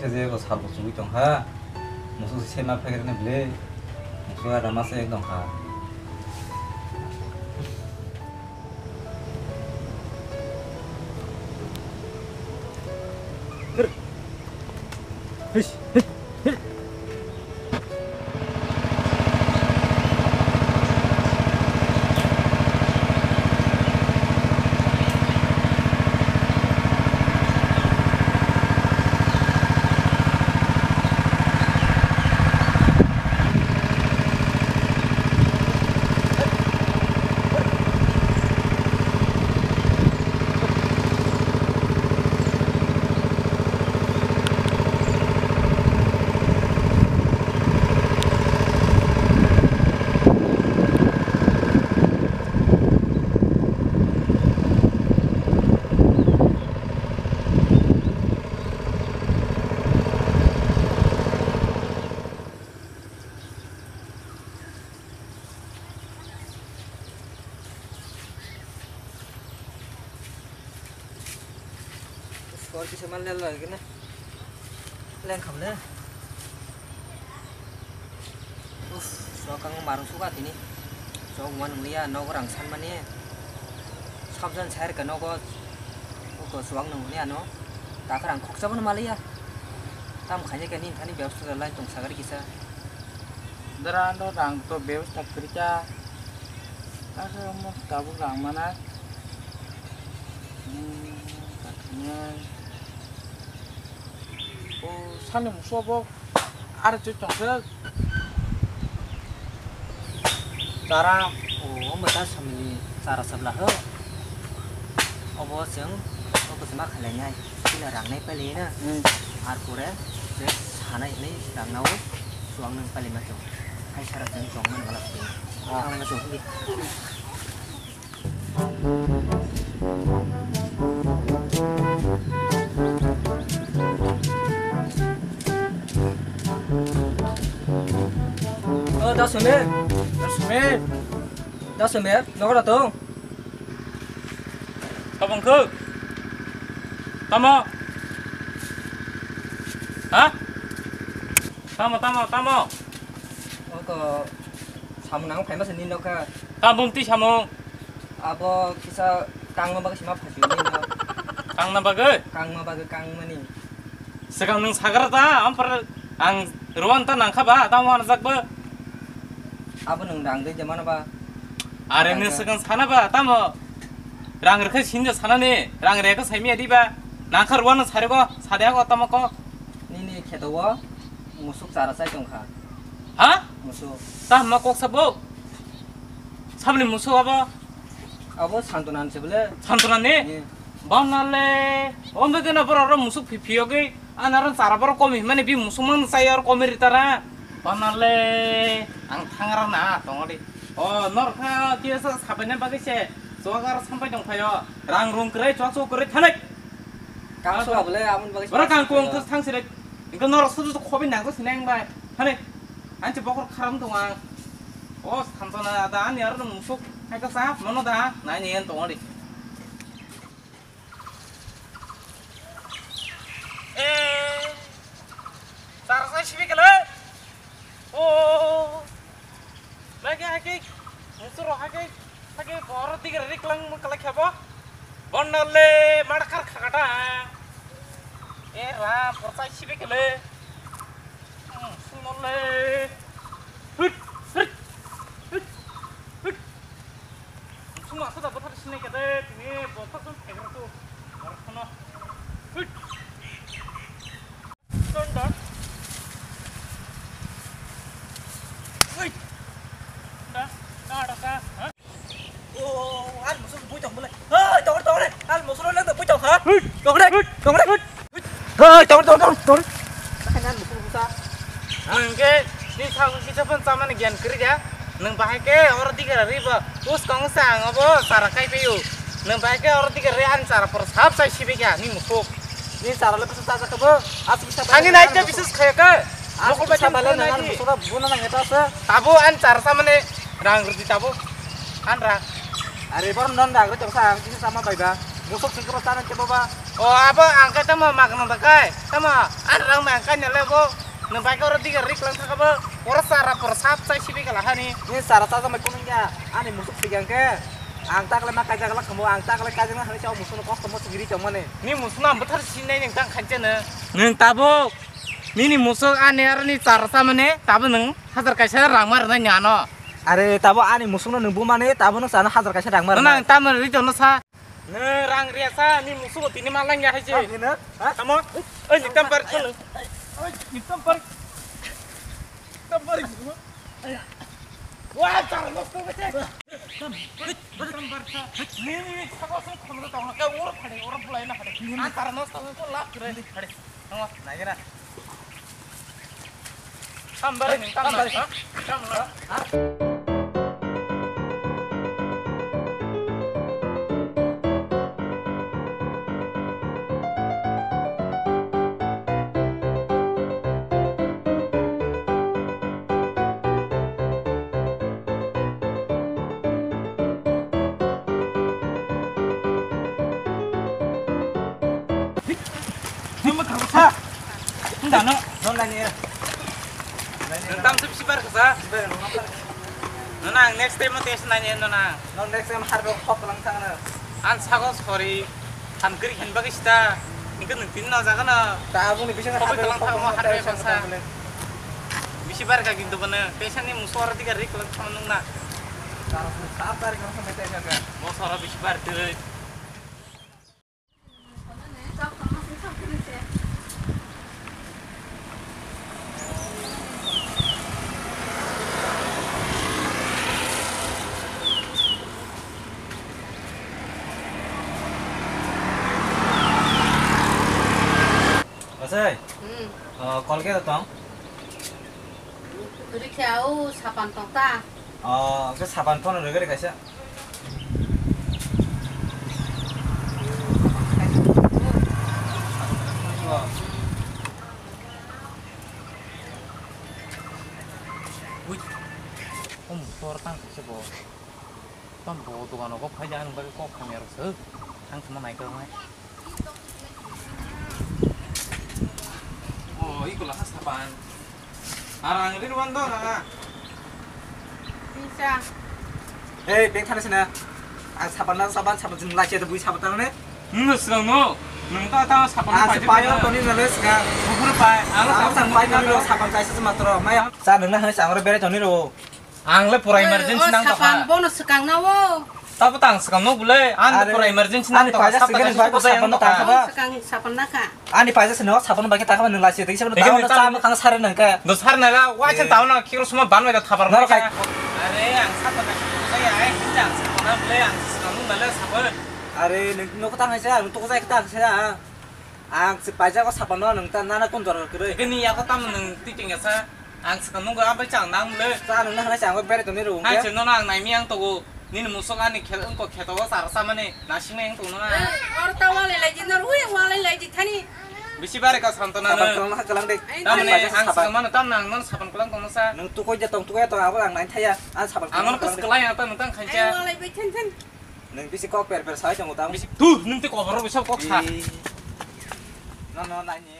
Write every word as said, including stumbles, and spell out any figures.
Je bo sal bo chugui tong kha. Musuk se ma phai khe bile. Musuk ada ma se ek dong kha. Sor kisa mal lel lagi na. Leng kham le. Uff, sok ang marung suka tini. Sok man nung liya, nogo rang san mani. Sabjan sair ka nogo. Uko suang nung liya no. Takar ang khoksa ban maliya. Tam khanya kani thani byabstha lai tong sagari kisa. Dara no rang to byabstha krika. Takar mo tabuk rang mana. Hmm, takar. O sani muso bo. Ar chu chwng se chara. O, omo ta samni chara sabla ho. Obo chwng, obo se ma khalai nai. Chini rang nai pali na. Hmm. Ar pore je sanai ni rang nao. Suang nang pali ma chwng. Hai sara chwng chwng man gala pali. Ah. Ang na chwng di. O, da Sumir. Da Sumir. Da Sumir, nogo da tong. Tabang kho. Tamo. Ha? Tamo, tamo, tamo. Oko samung nang phaima se nini nokha. Tabung ti samung. Abo kisa kangma bagwi sima phasio nini no. Kangna bagwi? Kangma bagwi kangmani. Swkang nwng sagra ta, ampar ang rwan ta nangkha ba, tamo wanajak ba. Abo nwng rang dei jemano ba. Are nwng swkang sana ba, tamo rang rwkhe sinja sanani, rang rwkhe saimya di ba. Nangkha rwan sari go, sade go tamo ko. Nini kheto o musuk chara chai tongkha. Ha? Musuk. Ta ma kok sabo? Sabni musuk abo? Abo Santonan se bole. Santonan ni? Banale. Ombe kena boro ro musuk phi phi yogi. Anaran sara boro komi mane bi musuk mang sai ar komi ritara. Banale. Ang thangra na tongodi. O norkha kisa sabene bagi se. Sogar sampai dong phayo. Rang rung kre chok chok kre thanek. Kang so bole amun bagi. Boro kang kong thas thang sirek. Engko norok sudu khobi nangko sineng bai. Thanek. Anche bokor kharam tong ang. O Santonan da ani aro musuk. Hai ka sa mono da. Nai ni en tongodi. Eh, sar sai sibi kele. Oh, lagi haki, musuro haki, haki boro digir riklang mo kala khebo. Bonole madakar khakata. Eh, ra, porsai sibi kele. Hmm, sunole. Hut, hut, hut, hut. Suma sada bothar sinai kade, tini bothar sun phaikra tu. Bothar no. Hui. Ton da. Hui. Da, da, da, da. Ha? O, al musul bui tong bole. Hei, tong, tong, al musul le bui tong ha. Hui. Tong re, tong re. Hei, tor, tor, tor, tor. Ang khe ni sakno kisa phan chamani gyan kwrwi kha. Nwng bahai khe oro digra riba. Us kong sa ang obo sara kai phaio. Nwng bahai khe oro digra ri ani sara por sap sai sibi kha ni musuk. Ni sara le bisa sa kha bo. Asuk sa. Ani nai te bisus khaya kha. Asuk sa bale nang ani musuk bo nang eta sa. Tabo ani sara chamani rang rwdi tabo. An ra. Are bor non rang rwdi sa ang kisa sama bai ba. Musuk sing kro sa nang te baba. O abo ang khe tamo magna da kai. Tamo ar rang ma ang kai nale bo. Nang bai ko ro diga rik lang thaka bo. Oro sara por sap sai sibi kala hani. Ni sara sa mai kunung ya. Ani musuk sigang khe. Ang tak le ma kai jaga la kamo ang tak le kai jaga hani chau musuk no kosto mo sigiri chau mane. Ni musuk no ang bwthar sinai nang tang khan chene. Nang tabuk. Nini musuk ani aroni sara sa mane tabuk nang hajar kaisa rang mar na nyano. Are tabuk ani musuk no nang bumane tabuk nang sana hajar kaisa rang mar. Nang tamo ri jono sa. Nang rang riya sa, ni musuk tini malang ya hai je. Tamo? Oi, ni tampar chun. Oi, ni tampar. Tampar. Wa, char losto ke. Tampar sa. Ni, ni, ni, sabo sung khomro tong. Ka ur phade, ur phulai na phade. An char losto ko lap kre phade. Tamo, na gera. Tambar ni, tambar. Tambar. Ha? Tambar. Nima kha sa. Nda no. Non la ni. Nang tam sip sipar kha sa. No nang next time mo test nai no nang. No next time har bo khop lang thang na. An sago sorry. Han kri hen bagis ta. Ningke nung tin no jaga no. Ta aboni bising har bo khop lang thang mo har be sa. Bisi bar ka kintu bana. Tesa ni musor tiga rik lang thang nung na. Musor bisi bar tu. Asai, hmm. Oh, call ke tong? Rikha o sapan tong ta. Oh, ke sapan phone rega kaisa. Ui, om tor tang se bo. Tam bo dogan ko phai ja ang bai kok khamya rok se. Ang thuma nai ka nai. Oh, iko lah sapan. Arang rin wan do na. Bisa. Hei, beng thani sini. Ang sapan na sapan, sapan jeng lai chete bui sapan tang ne. Nung swkang no. Nung ta ta sapan. Ang payo toni na le swkang. Bukur pai. Ang sapan pai toni lo sapan kaisa se matro. Maya. Sa nung na hai sa ang ro bere toni ro. Ang le pura emergency nang tokha. Sapan bono swkang na o. Tabo tang swkang no bule. Ang pura emergency nang tokha. Ani paisa swkang bai ko sapan no tang kha. Swkang sapan na kha. Ani paisa sini o sapan bai khe ta kha nung lai se tei sapan ta cha ma khang sare nang kha. Do sar na ga wa chen ta na khiro suma ban bai da thabar na kha. Are ang sapan na kha ya ai ang sapan na le ang swkang no le sapan. Are nung no kha ta hai sa ang to kha ta sa. Ang se paisa ko sapan no nung ta na na kon dor kre. Gini ya ko tam nung ti ting ya sa. Ang swkang nungkha, abai chang nang le. Cha nung na hanai chang bere toni ro. Hai chwng no ang nai mi ang togo. Nini musuk ani khel wngkok kheto o char sa mani nasing nai ang tong no na. Or ta wali lai di nor wi wali lai di thani. Bisi bare ka santona no. Sapan kwlang na kwlang de. Tamni ang swkang mano tam nang non sapan kwlang tong sa. Nung tukoi ja tong tukoi tong abo ang nai thaya. Ang sapan kwlang. Ang non kus kwlang ya ta nung tang khancha. Ai wali bai than than. Nung bisi kok per per sai tong ta. Bisi tu nung te kobor bisa kok sa. No no nai ni.